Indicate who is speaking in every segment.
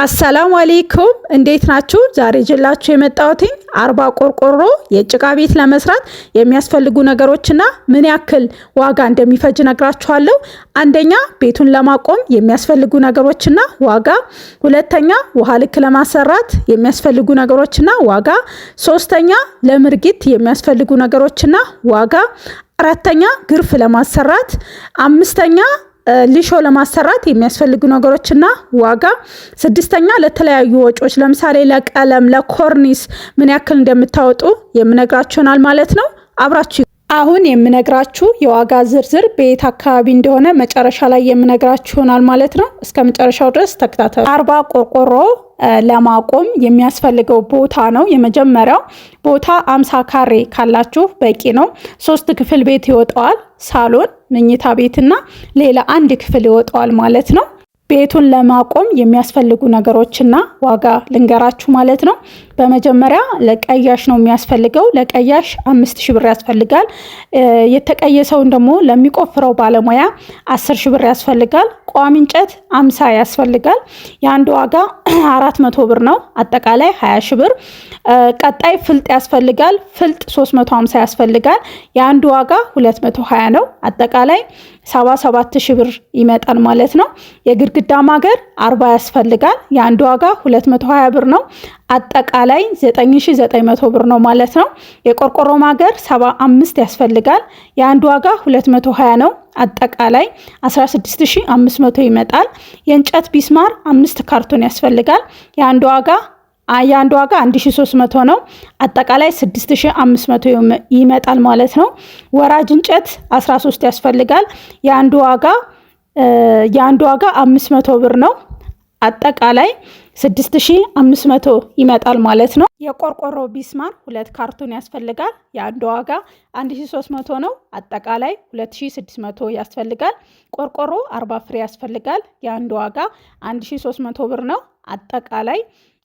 Speaker 1: አሰላሙ አሌይኩም እንዴት ናችሁ? ዛሬ ይዤላችሁ የመጣሁትኝ 40 ቆርቆሮ የጭቃ ቤት ለመስራት የሚያስፈልጉ ነገሮችና ምን ያክል ዋጋ እንደሚፈጅ ነግራችኋለሁ። አንደኛ ቤቱን ለማቆም የሚያስፈልጉ ነገሮችና ዋጋ፣ ሁለተኛ ውሃ ልክ ለማሰራት የሚያስፈልጉ ነገሮችና ዋጋ፣ ሶስተኛ ለምርጊት የሚያስፈልጉ ነገሮችና ዋጋ፣ አራተኛ ግርፍ ለማሰራት፣ አምስተኛ ሊሾ ለማሰራት የሚያስፈልጉ ነገሮችና ዋጋ፣ ስድስተኛ ለተለያዩ ወጪዎች ለምሳሌ ለቀለም፣ ለኮርኒስ ምን ያክል እንደምታወጡ የምነግራችሁ ይሆናል ማለት ነው። አብራችሁ አሁን የምነግራችሁ የዋጋ ዝርዝር በየት አካባቢ እንደሆነ መጨረሻ ላይ የምነግራችሁ ይሆናል ማለት ነው። እስከ መጨረሻው ድረስ ተከታተሉ። 40 ቆርቆሮ ለማቆም የሚያስፈልገው ቦታ ነው። የመጀመሪያው ቦታ 50 ካሬ ካላችሁ በቂ ነው። ሶስት ክፍል ቤት ይወጣዋል። ሳሎን፣ መኝታ ቤትና ሌላ አንድ ክፍል ይወጣዋል ማለት ነው። ቤቱን ለማቆም የሚያስፈልጉ ነገሮችና ዋጋ ልንገራችሁ ማለት ነው። በመጀመሪያ ለቀያሽ ነው የሚያስፈልገው። ለቀያሽ 5,000 ብር ያስፈልጋል። የተቀየሰውን ደግሞ ለሚቆፍረው ባለሙያ 10,000 ብር ያስፈልጋል። ቋሚ እንጨት 50 ያስፈልጋል። የአንድ ዋጋ 400 ብር ነው። አጠቃላይ 20,000 ብር። ቀጣይ ፍልጥ ያስፈልጋል። ፍልጥ 350 ያስፈልጋል። የአንዱ ዋጋ 220 ነው። አጠቃላይ 77,000 ብር ይመጣል ማለት ነው። የግድግዳ ማገር 40 ያስፈልጋል። የአንዱ ዋጋ 220 ብር ነው። አጠቃላይ 9900 ብር ነው ማለት ነው። የቆርቆሮ ማገር 75 ያስፈልጋል። የአንዱ ዋጋ 220 ነው። አጠቃላይ 16500 ይመጣል። የእንጨት ቢስማር አምስት ካርቶን ያስፈልጋል። የአንዱ ዋጋ 1300 ነው። አጠቃላይ 6500 ይመጣል ማለት ነው። ወራጅ እንጨት 13 ያስፈልጋል። የአንዱ ዋጋ 500 ብር ነው። አጠቃላይ 6500 ይመጣል ማለት ነው። የቆርቆሮ ቢስማር ሁለት ካርቶን ያስፈልጋል። የአንዱ ዋጋ 1300 ነው። አጠቃላይ 2600 ያስፈልጋል። ቆርቆሮ 40 ፍሬ ያስፈልጋል። የአንዱ ዋጋ 1300 ብር ነው። አጠቃላይ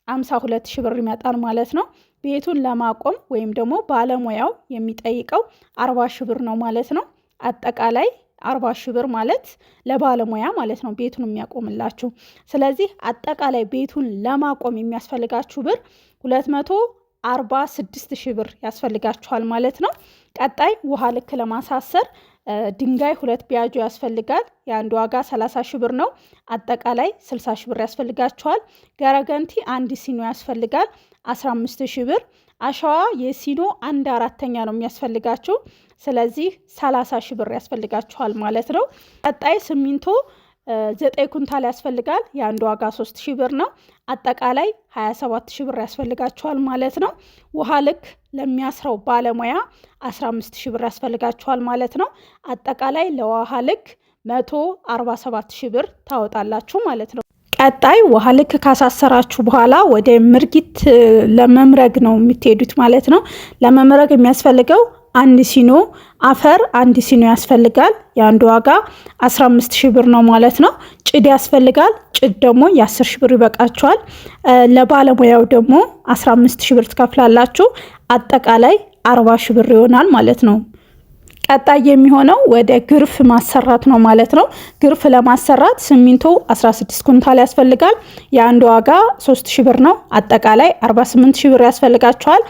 Speaker 1: 52,000 ብር ይመጣል ማለት ነው። ቤቱን ለማቆም ወይም ደግሞ ባለሙያው የሚጠይቀው 40,000 ብር ነው ማለት ነው። አጠቃላይ 40,000 ብር ማለት ለባለሙያ ማለት ነው፣ ቤቱን የሚያቆምላችሁ። ስለዚህ አጠቃላይ ቤቱን ለማቆም የሚያስፈልጋችሁ ብር 246,000 ብር ያስፈልጋችኋል ማለት ነው። ቀጣይ ውሃ ልክ ለማሳሰር ድንጋይ ሁለት ቢያጆ ያስፈልጋል። የአንድ ዋጋ 30,000 ብር ነው። አጠቃላይ 60,000 ብር ያስፈልጋችኋል። ገረገንቲ አንድ ሲኖ ያስፈልጋል፣ 15,000 ብር። አሸዋ የሲኖ አንድ አራተኛ ነው የሚያስፈልጋችሁ። ስለዚህ 30,000 ብር ያስፈልጋችኋል ማለት ነው። ቀጣይ ሲሚንቶ 9 ኩንታል ያስፈልጋል። የአንድ ዋጋ 3,000 ብር ነው። አጠቃላይ 27,000 ብር ያስፈልጋችኋል ማለት ነው። ውሃ ልክ ለሚያስረው ባለሙያ 15,000 ብር ያስፈልጋችኋል ማለት ነው። አጠቃላይ ለውሃ ልክ 147,000 ብር ታወጣላችሁ ማለት ነው። ቀጣይ ውሃ ልክ ካሳሰራችሁ በኋላ ወደ ምርጊት ለመምረግ ነው የምትሄዱት ማለት ነው። ለመምረግ የሚያስፈልገው አንድ ሲኖ አፈር አንድ ሲኖ ያስፈልጋል። የአንድ ዋጋ 15,000 ብር ነው ማለት ነው። ጭድ ያስፈልጋል። ጭድ ደግሞ የ10,000 ብር ይበቃችኋል። ለባለሙያው ደግሞ 15,000 ብር ትከፍላላችሁ። አጠቃላይ 40,000 ብር ይሆናል ማለት ነው። ቀጣይ የሚሆነው ወደ ግርፍ ማሰራት ነው ማለት ነው። ግርፍ ለማሰራት ሲሚንቶ 16 ኩንታል ያስፈልጋል። የአንድ ዋጋ 3000 ብር ነው። አጠቃላይ 48,000 ብር ያስፈልጋችኋል።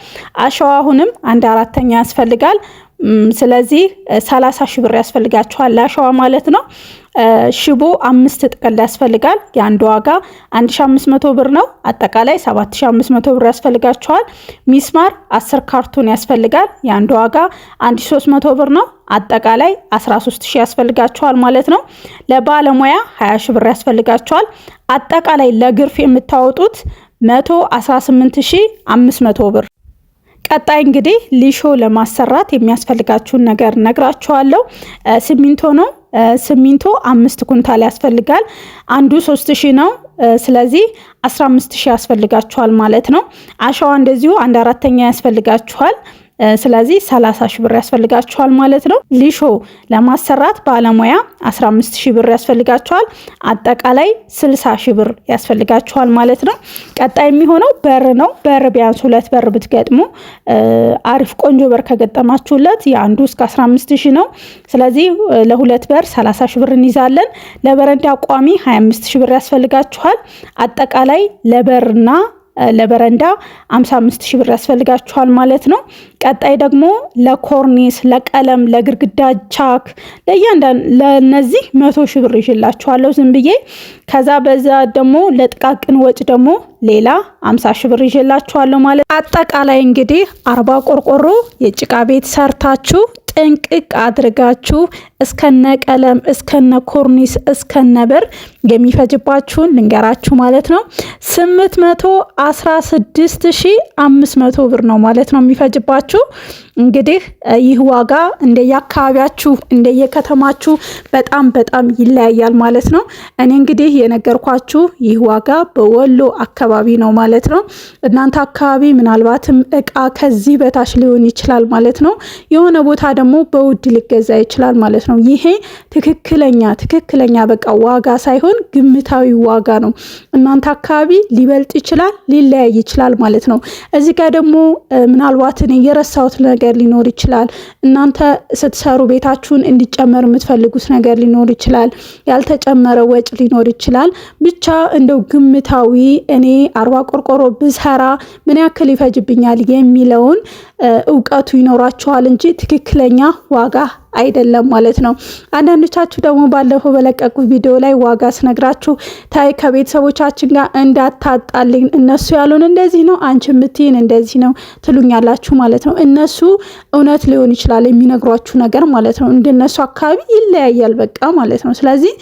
Speaker 1: አሸዋ አሁንም አንድ አራተኛ ያስፈልጋል። ስለዚህ 30,000 ብር ያስፈልጋችኋል ለአሸዋ ማለት ነው። ሽቦ አምስት ጥቅል ያስፈልጋል። የአንድ ዋጋ 1500 ብር ነው። አጠቃላይ 7500 ብር ያስፈልጋችኋል። ሚስማር 10 ካርቶን ያስፈልጋል። የአንድ ዋጋ 1300 ብር ነው። አጠቃላይ 13,000 ያስፈልጋችኋል ማለት ነው። ለባለሙያ 20,000 ብር ያስፈልጋችኋል። አጠቃላይ ለግርፍ የምታወጡት 118,500 ብር። ቀጣይ እንግዲህ ሊሾ ለማሰራት የሚያስፈልጋችሁን ነገር ነግራችኋለሁ። ሲሚንቶ ነው። ሲሚንቶ አምስት ኩንታል ያስፈልጋል። አንዱ 3,000 ነው። ስለዚህ 15,000 ያስፈልጋችኋል ማለት ነው። አሸዋ እንደዚሁ አንድ አራተኛ ያስፈልጋችኋል። ስለዚህ 30 ሺህ ብር ያስፈልጋችኋል ማለት ነው። ሊሾ ለማሰራት ባለሙያ 15 ሺህ ብር ያስፈልጋችኋል። አጠቃላይ 60 ሺህ ብር ያስፈልጋችኋል ማለት ነው። ቀጣይ የሚሆነው በር ነው። በር ቢያንስ ሁለት በር ብትገጥሙ አሪፍ ቆንጆ በር ከገጠማችሁለት የአንዱ እስከ 15 ሺህ ነው። ስለዚህ ለሁለት በር 30 ሺህ ብር እንይዛለን። ለበረንዳ ቋሚ 25 ሺህ ብር ያስፈልጋችኋል። አጠቃላይ ለበርና ለበረንዳ 55 ሺህ ብር ያስፈልጋችኋል ማለት ነው። ቀጣይ ደግሞ ለኮርኒስ፣ ለቀለም፣ ለግርግዳ ቻክ ለእያንዳንዱ ለነዚህ 100 ሺህ ብር ይዤላችኋለሁ ዝም ብዬ። ከዛ በዛ ደግሞ ለጥቃቅን ወጭ ደግሞ ሌላ 50 ሺህ ብር ይዤላችኋለሁ ማለት። አጠቃላይ እንግዲህ 40 ቆርቆሮ የጭቃ ቤት ሰርታችሁ ጥንቅቅ አድርጋችሁ እስከነ ቀለም እስከነ ኮርኒስ እስከነ በር የሚፈጅባችሁን ልንገራችሁ ማለት ነው። 816,500 ብር ነው ማለት ነው የሚፈጅባችሁ። እንግዲህ ይህ ዋጋ እንደየአካባቢያችሁ እንደየከተማችሁ በጣም በጣም ይለያያል ማለት ነው። እኔ እንግዲህ የነገርኳችሁ ይህ ዋጋ በወሎ አካባቢ ነው ማለት ነው። እናንተ አካባቢ ምናልባትም እቃ ከዚህ በታች ሊሆን ይችላል ማለት ነው። የሆነ ቦታ ደግሞ በውድ ሊገዛ ይችላል ማለት ነው። ይሄ ትክክለኛ ትክክለኛ በቃ ዋጋ ሳይሆን ግምታዊ ዋጋ ነው። እናንተ አካባቢ ሊበልጥ ይችላል፣ ሊለያይ ይችላል ማለት ነው። እዚህ ጋር ደግሞ ምናልባት እኔ የረሳሁት ነገር ሊኖር ይችላል። እናንተ ስትሰሩ ቤታችሁን እንዲጨመር የምትፈልጉት ነገር ሊኖር ይችላል። ያልተጨመረ ወጭ ሊኖር ይችላል። ብቻ እንደው ግምታዊ እኔ 40 ቆርቆሮ ብሰራ ምን ያክል ይፈጅብኛል የሚለውን እውቀቱ ይኖራችኋል እንጂ ትክክለኛ ዋጋ አይደለም ማለት ነው። አንዳንዶቻችሁ ደግሞ ባለፈው በለቀቁ ቪዲዮ ላይ ዋጋ ስነግራችሁ ታይ ከቤተሰቦቻችን ጋር እንዳታጣልኝ፣ እነሱ ያሉን እንደዚህ ነው፣ አንቺ የምትይን እንደዚህ ነው ትሉኛላችሁ ማለት ነው። እነሱ እውነት ሊሆን ይችላል የሚነግሯችሁ ነገር ማለት ነው። እንደነሱ አካባቢ ይለያያል በቃ ማለት ነው። ስለዚህ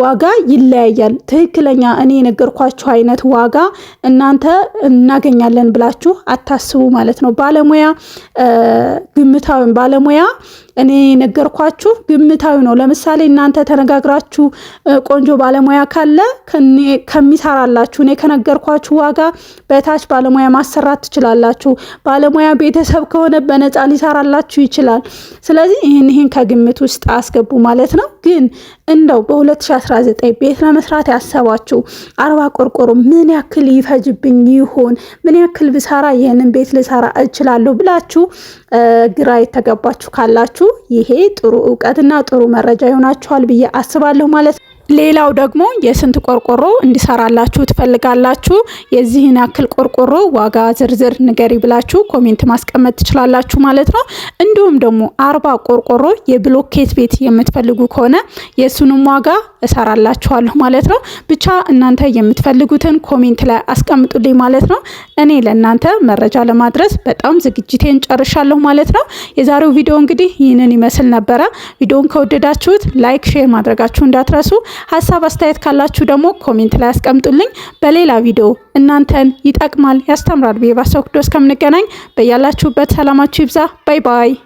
Speaker 1: ዋጋ ይለያያል። ትክክለኛ እኔ የነገርኳችሁ አይነት ዋጋ እናንተ እናገኛለን ብላችሁ አታስቡ ማለት ነው። ባለሙያ ግምታዊ ባለሙያ እኔ የነገርኳችሁ ግምታዊ ነው። ለምሳሌ እናንተ ተነጋግራችሁ ቆንጆ ባለሙያ ካለ ከሚሰራላችሁ እኔ ከነገርኳችሁ ዋጋ በታች ባለሙያ ማሰራት ትችላላችሁ። ባለሙያ ቤተሰብ ከሆነ በነፃ ሊሰራላችሁ ይችላል። ስለዚህ ይህን ከግምት ውስጥ አስገቡ ማለት ነው። ግን እንደው በ2019 ቤት ለመስራት ያሰባችሁ 40 ቆርቆሮ ምን ያክል ይፈጅብኝ ይሆን፣ ምን ያክል ብሰራ ይህንን ቤት ልሰራ እችላለሁ ብላችሁ ግራ የተገባችሁ ካላችሁ ይሄ ጥሩ እውቀትና ጥሩ መረጃ ይሆናችኋል ብዬ አስባለሁ ማለት ነው። ሌላው ደግሞ የስንት ቆርቆሮ እንዲሰራላችሁ ትፈልጋላችሁ? የዚህን ያክል ቆርቆሮ ዋጋ ዝርዝር ንገሪ ብላችሁ comment ማስቀመጥ ትችላላችሁ ማለት ነው። እንዲሁም ደግሞ 40 ቆርቆሮ የብሎኬት ቤት የምትፈልጉ ከሆነ የእሱንም ዋጋ እሰራላችኋለሁ ማለት ነው። ብቻ እናንተ የምትፈልጉትን comment ላይ አስቀምጡልኝ ማለት ነው። እኔ ለእናንተ መረጃ ለማድረስ በጣም ዝግጅቴን ጨርሻለሁ ማለት ነው። የዛሬው ቪዲዮ እንግዲህ ይህንን ይመስል ነበረ። ቪዲዮን ከወደዳችሁት like፣ share ማድረጋችሁ እንዳትረሱ። ሀሳብ አስተያየት ካላችሁ ደግሞ comment ላይ አስቀምጡልኝ። በሌላ ቪዲዮ እናንተን ይጠቅማል፣ ያስተምራል ብዬ ባሰብኩት እስከምንገናኝ በያላችሁበት ሰላማችሁ ይብዛ። Bye bye።